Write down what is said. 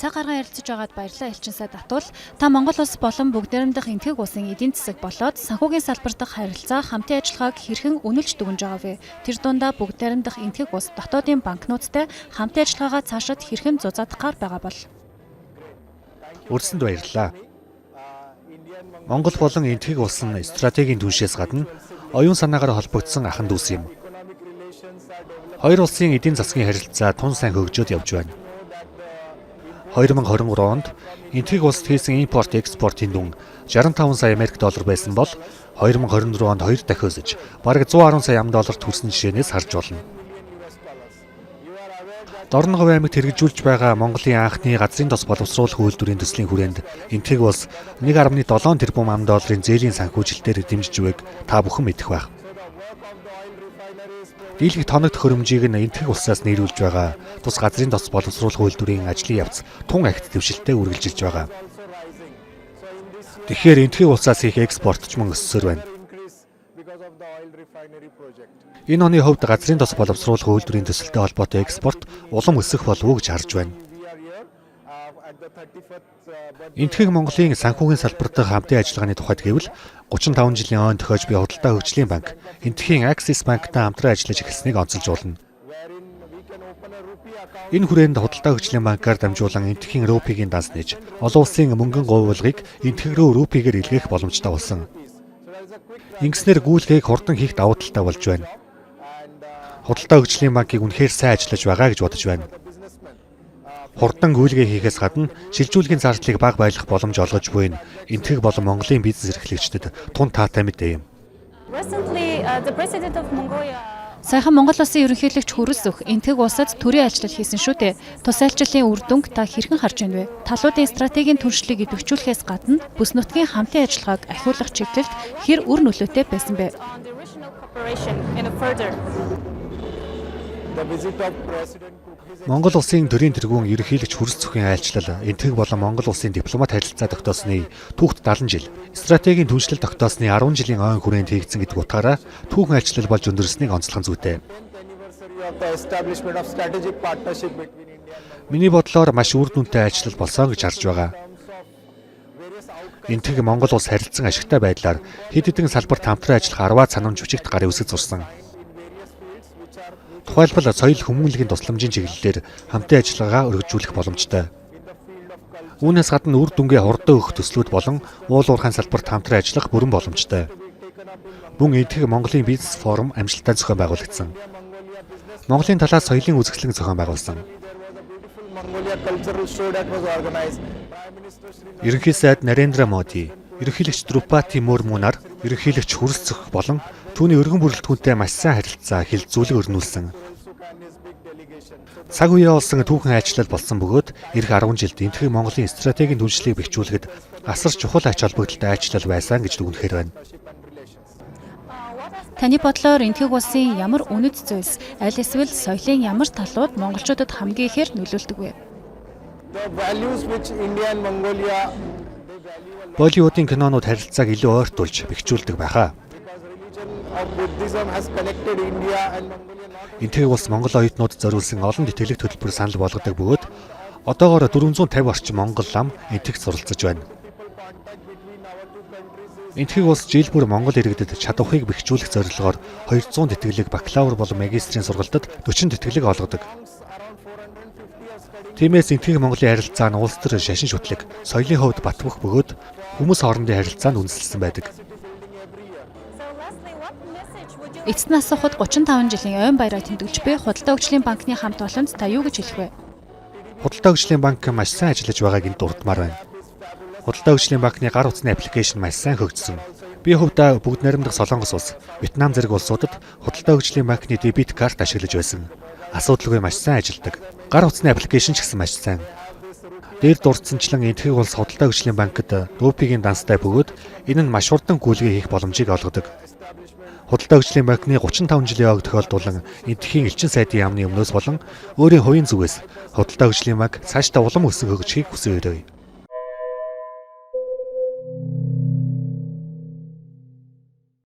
Цаг гарган ярилцаж байгаад баярлалаа, элчин сайд Атул. Та Монгол улс болон Бүгд Найрамдах Энэтхэг улсын эдийн засаг болоод санхүүгийн салбар дахь харилцаа, хамтын ажиллагааг хэрхэн үнэлж дүгнэж байгаа вэ? Тэр дундаа Бүгд Найрамдах Энэтхэг улс дотоодын банкнуудтай хамтын ажиллагаагаа цаашид хэрхэн зузаадах гар байгаа бол? Урьдсанд баярлалаа. Монгол болон Энэтхэг улс нь стратегийн түншээс гадна оюун санаагаар холбогдсон ахын дүүс юм. Хоёр улсын эдийн засгийн харилцаа тун сайн хөгжөөд явж байна. 2023 онд Энэтхэг улсад хийсэн импорт экспортын дүн 65 сая Америк доллар байсан бол 2024 онд хоёр дахин өсөж, бараг 110 сая ам долларт хүрсэн жишээнээс харж болно. Дорно Говь аймагт хэрэгжүүлж байгаа Монголын анхны газрын тос боловсруулах үйлдвэрийн төслийн хүрээнд Энэтхэг улс 1.7 тэрбум ам долларын зээлийн санхүүжилтээр дэмжиж байгааг та бүхэн мэдэх байх. Дийлэнх тоног төхөөрөмжийг нь Энэтхэг улсаас нийрүүлж байгаа тус газрын тос боловсруулах үйлдвэрийн ажлын явц тун агт дэвшилтэд үргэлжилж байгаа. Тэгэхээр Энэтхэг улсаас хийх экспорт ч мөн өссөөр байна. Энэ оны хувьд газрын тос боловсруулах үйлдвэрийн төсөлтэй холбоотой экспорт улам өсөх болов уу гэж харж байна. Энэтхэг Монголын санхүүгийн салбар дахь хамтын ажиллагааны тухайд гэвэл 35 жилийн ойн тохиож би Худалдаа хөгжлийн банк, Энэтхэгийн Axis банктай хамтран ажиллаж эхэлснийг онцолж болно. Энэ хүрээнд Худалдаа хөгжлийн банкаар дамжуулан Энэтхэгийн рупигийн данс нээж, олон улсын мөнгөн говьлогыг Энэтхэг рүү рупигээр илгээх боломжтой болсон. Ингэснээр гүйлгээг хурдан хийх давуу талтай болж байна. Худалдаа хөгжлийн банкыг үнэхээр сайн ажиллаж байгаа гэж бодож байна. Хурдан гүйлгээ хийхээс гадна шилжүүлгийн зардлыг бага байлгах боломж олгож буй нь Энэтхэг болон Монголын бизнес эрхлэгчдэд тун таатай мэдээ юм. Recently, the president of Mongolia Саяхан Монгол улсын ерөнхийлөгч Хүрэлсүх Энэтхэг улсад төрийн айлчлал хийсэн шүү дээ. Тус айлчлалын үр дүнг та хэрхэн харж байна вэ? Талуудын стратегийн түншлэлийг идэвхжүүлэхээс гадна бүс нутгийн хамтын ажиллагааг ахиулах чиглэлд хэр үр нөлөөтэй байсан бэ? On the regional cooperation in a further. Монгол улсын төрийн тэргүүн ерөнхийлөгч Хүрэлсүхийн айлчлал Энэтхэг болон Монгол улсын дипломат харилцаа тогтоосны түүхт 70 жил, стратегийн түншлэл тогтоосны 10 жилийн ойн хүрээнд хийгдсэн гэдэг утгаараа түүхэн айлчлал болж өндөрснийг онцлох нь зүйтэй. Of the establishment of strategic partnership between India Миний бодлоор маш үр дүнтэй айлчлал болсон гэж харж байгаа. Энэтхэг Монгол улс харилцан ашигтай байдлаар хэд хэдэн салбарт хамтран ажиллах арваа санамж бичигт гарын үсэг зурсан. Тухайлбал, соёл хүмүүнлэгийн тусламжийн чиглэлээр хамтын ажиллагаагаа өргөжүүлэх боломжтой. Үүнээс гадна үр дүнгээ хурдан өгөх төслүүд болон уул уурхайн салбарт хамтран ажиллах бүрэн боломжтой. Мөн Энэтхэг Монголын бизнес форум амжилттай зохион байгуулагдсан. Монголын талаас соёлын үзэсгэлэн зохион байгуулсан. Mongolia cultural show that was organized. Prime Minister Shri Ерөнхий сайд Нарендра Моди, ерөнхийлөгч Друпати Мурму нар ерөнхийлөгч Хүрэлсүх болон түүний өргөн бүрэлдэхүүнтэй маш сайн харилцаа, хэлэлцүүлэг өрнүүлсэн. Suk and his big delegation. So Цаг үеэ олсон түүхэн айлчлал болсон бөгөөд ирэх 10 жилд Энэтхэг Монголын стратегийн түншлэлийг бэхжүүлэхэд асар чухал ач холбогдолтой айлчлал байсан гэж дүгнэхээр байна. Таны бодлоор Энэтхэг улсын ямар үнэт зүйлс, аль эсвэл соёлын ямар талууд монголчуудад хамгийн ихээр нөлөөлдөг вэ? The values which India and Mongolia, they value a lot Болливуудын кинонууд харилцааг илүү ойртуулж бэхжүүлдэг байх аа. because religion of Buddhism has connected India and Mongolia not Энэтхэг улс Монгол оюутнуудад зориулсан олон тэтгэлэг төлбөр санал болгодог бөгөөд одоогоор 450 орчим монгол лам Энэтхэгт суралцаж байна. People contact between our two countries is Энэтхэг улс жил бүр Монгол иргэдэд чадварыг бэхжүүлэх зорилгоор 200 тэтгэлэг, бакалавр болон магистрийн сургалтад 40 тэтгэлэг олгодог. Around 450 are studying. Тиймээс Энэтхэг Монголын харилцаа нь улс төр, шашин шүтлэг, соёлын хувьд бат бөх бөгөөд хүмүүс хоорондын харилцаанд үндэслэсэн байдаг. So lastly, what message would you Эцэст нь асуухад 35 жилийн ойн баяраа тэмдэглэж буй Худалдаа хөгжлийн банкны хамт олонд та юу гэж хэлэх вэ? Худалдаа хөгжлийн банк маш сайн ажиллаж байгааг энд дурдмаар байна. Худалдаа хөгжлийн банкны гар утасны аппликейшн маш сайн хөгжсөн. Би хувьдаа Бүгд Найрамдах Солонгос улс, Вьетнам зэрэг улсуудад Худалдаа хөгжлийн банкны дебит карт ашиглаж байсан. Асуудалгүй маш сайн ажилладаг. Гар утасны аппликейшн ч гэсэн маш сайн. Дээр дурдсанчлан Энэтхэг улс Худалдаа хөгжлийн банкд рупигийн данстай бөгөөд энэ нь маш хурдан гүйлгээ хийх боломжийг олгодог. Худалдаа хөгжлийн банкны 35 жилийн ойг тохиолдуулан Энэтхэгийн элчин сайдын яамны өмнөөс болон өөрийн хувийн зүгээс Худалдаа хөгжлийн банк цаашдаа улам өсөн хөгжихийг хүсэн ерөөе.